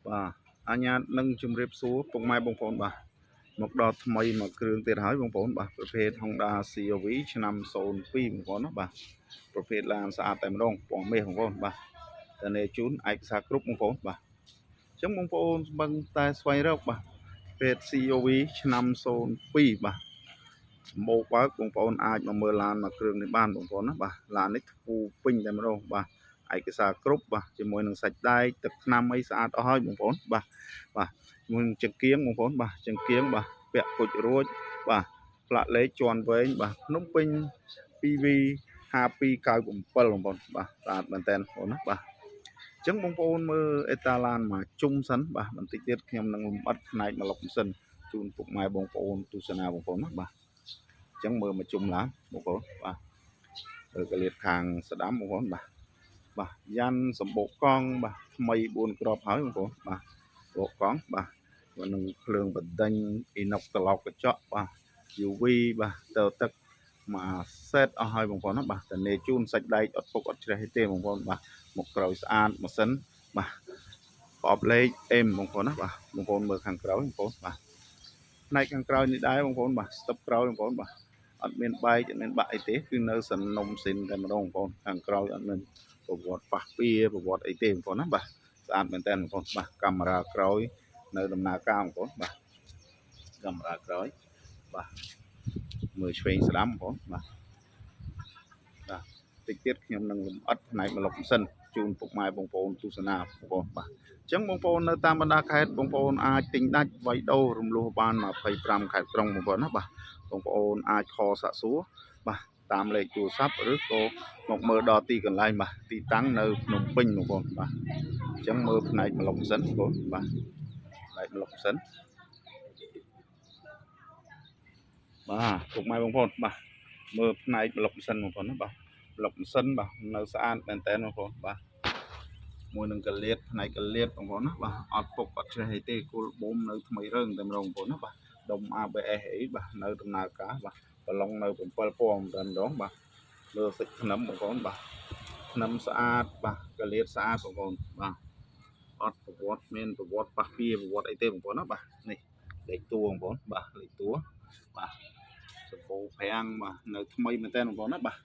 បាទអញ្ញាតនឹងជម្រាបសួរពុកម៉ែបងប្អូនបាទមកដល់ថ្មីមួយគ្រឿងទៀតហើយបងប្អូនបាទប្រភេទ Honda CRV ឆ្នាំ02បងប្អូនណាបាទប្រភេទឡានស្អាតតែម្ដងពណ៌មាសបងប្អូនបាទធានាជូនឯកសារគ្រប់បងប្អូនបាទអញ្ចឹងបងប្អូនស្បឹងតែស្វែងរកបាទប្រភេទ CRV ឆ្នាំ02បាទសម្បូរបើកបងប្អូនអាចមកមើលឡានមួយគ្រឿងនេះបានបងប្អូនណាបាទឡាននេះធូរពេញតែម្ដងបាទឯកសារគ្រប់បាទជាមួយនឹងសាច់ដែកទឹកថ្នាំអីស្អាតអស់ហើយបងប្អូនបាទបាទជាមួយនឹងចង្គៀងបងប្អូនបាទចង្គៀងបាទពាក់គុជរួចបាទផ្លាកលេខជាន់វែងបាទភ្នំពេញ 2V 5297បងប្អូនបាទស្អាតមែនតើបងប្អូនណាបាទអញ្ចឹងបងប្អូនមើលអេតាឡានមកជុំសិនបាទបន្តិចទៀតខ្ញុំនឹងលម្អិតផ្នែកម្លុកម៉ាស៊ីនជូនពុកម៉ែបងប្អូនទស្សនាបងប្អូនណាបាទអញ្ចឹងមើលមកជុំឡានបងប្អូនបាទមើលកលៀតខាងស្ដាំបងប្អូនបាទបាទយ៉ាន់សម្បកកង់បាទថ្មី4គ្រាប់ហើយបងប្អូនបាទបកកង់បាទនឹងភ្លើងបណ្ដេញអ៊ីណុកត្រឡោកកញ្ចក់បាទ UV បាទទៅទឹកមួយសេតអស់ហើយបងប្អូនណាបាទតនេជូនសាច់ដែកអត់ពុកអត់ច្រេះទេបងប្អូនបាទមុខក្រោយស្អាតម៉ាស៊ីនបាទប្រអប់លេខអេមបងប្អូនណាបាទបងប្អូនមើលខាងក្រោយបងប្អូនបាទផ្នែកខាងក្រោយនេះដែរបងប្អូនបាទស្ទប់ក្រោយបងប្អូនបាទអត់មានបែកអត់មានបាក់អីទេគឺនៅសនំស៊ីនតែម្ដងបងប្អូនខាងក្រោយអត់មានប្រវត្តិប៉ះពៀប្រវត្តិអីទេបងប្អូនណាបាទស្អាតមែនតើបងប្អូនបាទកាមេរ៉ាក្រោយនៅដំណើរការបងប្អូនបាទកាមេរ៉ាក្រោយបាទមើលឆ្វេងស្ដាំបងប្អូនបាទបាទតិចទៀតខ្ញុំនឹងលម្អិតផ្នែកម្លុកម៉ាស៊ីនជូនពុកម៉ែបងប្អូនទស្សនាបងប្អូនបាទអញ្ចឹងបងប្អូននៅតាមបណ្ដាខេត្តបងប្អូនអាចទិញដាច់វាយដូររំលោះបាន25ខេត្តក្រុងបងប្អូនណាបាទបងប្អូនអាច call សាកសួរបាទតាមលេខទូរស័ព្ទឬក៏មកមើលដល់ទីកន្លែងបាទទីតាំងនៅភ្នំពេញបងប្អូនបាទអញ្ចឹងមើលផ្នែកម្លុកម៉ាស៊ីនបងប្អូនបាទផ្នែកម្លុកម៉ាស៊ីនបាទពុកម៉ែបងប្អូនបាទមើលផ្នែកម្លុកម៉ាស៊ីនបងប្អូនណាបាទម្លុកម៉ាស៊ីនបាទនៅស្អាតមែនតើបងប្អូនបាទមួយនឹងកលៀតផ្នែកកលៀតបងប្អូនណាបាទអត់ពុកអត់ច្រេះអីទេគល់បូមនៅថ្មីរើងតែម្ដងបងប្អូនណាបាទដុំ ABS អីបាទនៅដំណើរការបាទប្រឡងនៅ7ពណ៌តែម្ដងបាទលើសាច់ថ្នាំបងប្អូនបាទថ្នាំស្អាតបាទកលៀតស្អាតបងប្អូនបាទអត់ប្រវត្តិមានប្រវត្តិប៉ះពៀប្រវត្តិអីទេបងប្អូនណាបាទនេះលេខតួបងប្អូនបាទលេខតួបាទសម្បូរប្រាំងបាទនៅថ្មីមែនតើបងប្អូនណាបាទ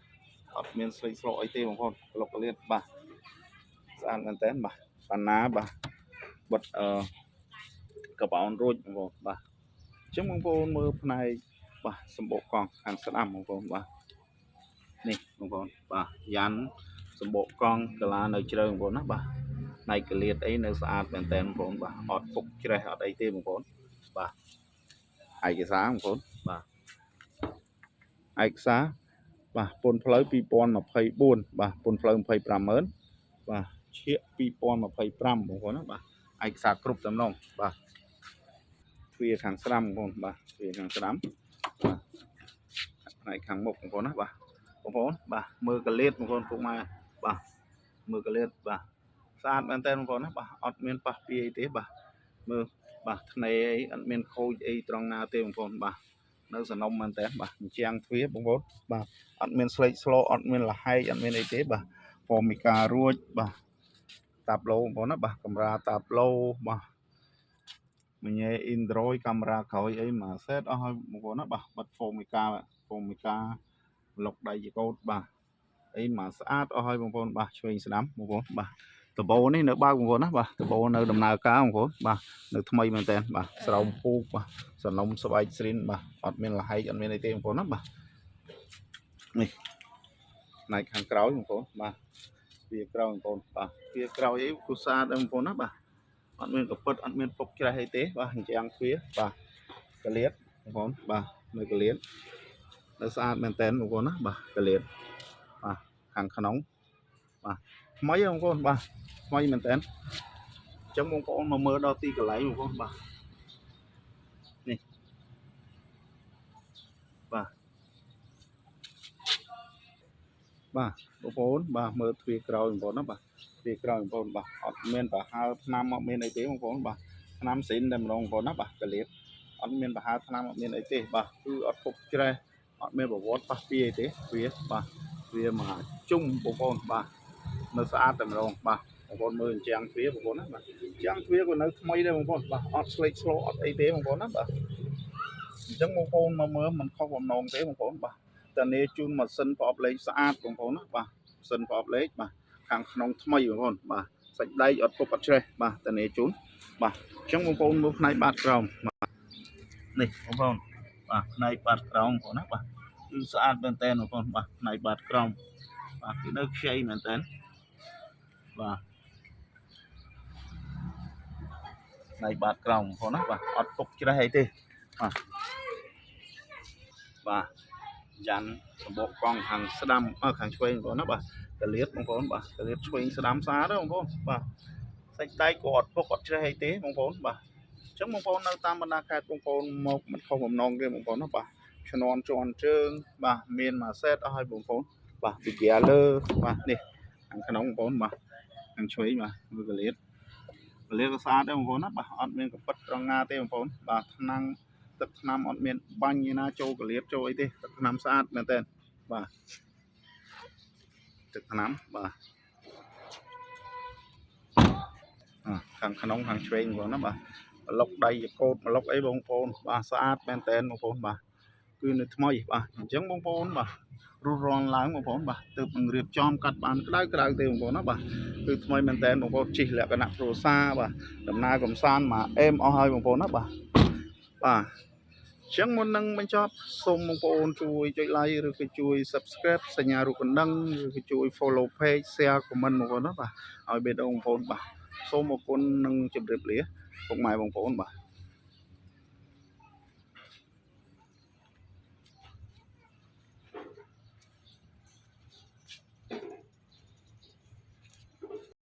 អត់មានស្លេកស្លក់អីទេបងប្អូនក្លុកកលៀតបាទស្អាតមែនតើបាទបាណាបាទបិទអឺកបោនរួចបងប្អូនបាទអញ្ចឹងបងប្អូនមើលផ្នែកបាទសម្បកកង់ខាងស្ដាំបងប្អូនបាទនេះបងប្អូនបាទយ៉ាន់សម្បកកង់កាឡានៅជ្រៅបងប្អូនណាបាទផ្នែកកលៀតអីនៅស្អាតមែនតើបងប្អូនបាទអត់ពុកច្រេះអត់អីទេបងប្អូនបាទឯកសារបងប្អូនបាទឯកសារបាទពន្ធផ្លូវ2024បាទពន្ធផ្លូវ250,000បាទឈៀក2025បងប្អូនណាបាទឯកសារគ្រប់តែម្ដងបាទទ្វារខាងស្ដាំបងប្អូនបាទទ្វារខាងស្ដាំបាទផ្នែកខាងមុខបងប្អូនណាបាទបងប្អូនបាទមើលកលៀតបងប្អូនពុកម៉ែបាទមើលកលៀតបាទស្អាតមែនតើបងប្អូនណាបាទអត់មានប៉ះពីអីទេបាទមើលបាទធ្នេអីអត់មានខូចអីត្រង់ណាទេបងប្អូនបាទនៅសនំមែនតើបាទអញ្ចាំងទ្វារបងប្អូនបាទអត់មានស្លេកស្លោអត់មានលហែកអត់មានអីទេបាទហ្វមីការរួចបាទតាប់ឡូបងប្អូនណាបាទកាមេរ៉ាតាប់ឡូបាទមញ៉េ Android កាមេរ៉ាក្រោយអីមួយសេតអស់ហើយបងប្អូនណាបាទបិទហ្វមីកាហ្វមីកាប្លុកដៃចកោតបាទអីមកស្អាតអស់ហើយបងប្អូនបាទឆ្វេងស្ដាំបងប្អូនបាទដបោនេះនៅបើកបងប្អូនណាបាទដបោនៅដំណើរការបងប្អូនបាទនៅថ្មីមែនតើបាទស្រោមពូកបាទសនំស្បែកស្រីនបាទអត់មានលហែកអត់មានអីទេបងប្អូនណាបាទនេះផ្នែកខាងក្រោយបងប្អូនបាទវាក្រោយបងប្អូនបាទវាក្រោយអីគូស្អាតដែរបងប្អូនណាបាទអត់មានកពិតអត់មានពុកច្រេះអីទេបាទអញ្ចឹងទ្វាបាទកលៀតបងប្អូនបាទនៅកលៀតនៅស្អាតមែនតើបងប្អូនណាបាទកលៀតបាទខាងក្នុងបាទថ្មីបងប្អូនបាទថ្មីមែនតើអញ្ចឹងបងប្អូនមកមើលដល់ទីកន្លែងបងប្អូនបាទនេះបាទបាទបងប្អូនបាទមើលទ្វារក្រោយបងប្អូនណាបាទទ្វារក្រោយបងប្អូនបាទអត់មានប្រហើរថ្នាំអត់មានអីទេបងប្អូនបាទថ្នាំស៊ីនតែម្ដងបងប្អូនណាបាទកលៀតអត់មានប្រហើរថ្នាំអត់មានអីទេបាទគឺអត់ពុកច្រេះអត់មានប្រវត្តិប៉ះពីអីទេវាបាទវាមកជុំបងប្អូនបាទនៅស្អាតតែម្ដងបាទ បងប្អូនមើលអញ្ចឹងទ្វារបងប្អូនណាបាទអញ្ចឹងទ្វារក៏នៅថ្មីដែរបងប្អូនបាទអត់ស្លេកស្លោអត់អីទេបងប្អូនណាបាទអញ្ចឹងបងប្អូនមកមើលមិនខុសបំណងទេបងប្អូនបាទតានីជូនម៉ាស៊ីនប្រអប់លេខស្អាតបងប្អូនណាបាទម៉ាស៊ីនប្រអប់លេខបាទខាងក្នុងថ្មីបងប្អូនបាទសាច់ដែកអត់ពុកអត់ច្រេះបាទតានីជូនបាទអញ្ចឹងបងប្អូនមើលផ្នែកបាតក្រោមបាទនេះបងប្អូនបាទផ្នែកបាតក្រោមបងប្អូនណាបាទគឺស្អាតមែនតើបងប្អូនបាទផ្នែកបាតក្រោមបាទគឺនៅខ្ចីមែនតើបាទផ្នែកបាតក្រោមបងប្អូនណាបាទអត់ពុកច្រេះអីទេបាទបាទយ៉ាន់សម្បកកង់ខាងស្ដាំអឺខាងឆ្វេងបងប្អូនណាបាទកលៀតបងប្អូនបាទកលៀតឆ្វេងស្ដាំស្អាតទេបងប្អូនបាទសាច់ដែកក៏អត់ពុកអត់ច្រេះអីទេបងប្អូនបាទអញ្ចឹងបងប្អូននៅតាមបណ្ដាខេត្តបងប្អូនមកមិនខុសបំណងទេបងប្អូនណាបាទឈ្នន់ជន់ជើងបាទមានមួយសេតអស់ហើយបងប្អូនបាទពីហ្គាលើបាទនេះខាងក្នុងបងប្អូនបាទខាងឆ្វេងបាទមើលកលៀតកលៀតក៏ស្អាតដែរបងប្អូនណាបាទអត់មានកប៉ិតត្រង់ណាទេបងប្អូនបាទថ្នាំងទឹកថ្នាំអត់មានបាញ់ឯណាចូលកលៀតចូលអីទេទឹកថ្នាំស្អាតមែនតើបាទទឹកថ្នាំបាទខាងក្នុងខាងឆ្វេងបងប្អូនណាបាទប្លុកដៃចកោតប្លុកអីបងប្អូនបាទស្អាតមែនតើបងប្អូនបាទគឺនៅថ្មីបាទអញ្ចឹងបងប្អូនបាទរុះរាន់ឡើងបងប្អូនបាទទើបនឹងរៀបចំកាត់បានក្តៅក្តៅទេបងប្អូនណាបាទគឺថ្មីមែនតើបងប្អូនជិះលក្ខណៈគ្រួសារបាទដំណើរកំសាន្តមកអេមអស់ហើយបងប្អូនណាបាទបាទអញ្ចឹងមុននឹងបញ្ចប់សូមបងប្អូនជួយចុច like ឬក៏ជួយ Subscribe សញ្ញារូបកណ្ដឹងឬក៏ជួយ Follow Page Share Comment បងប្អូនណាបាទឲ្យបេះដូងបងប្អូនបាទសូមអរគុណនិងជម្រាបលាពុកម៉ែបងប្អូនបាទ។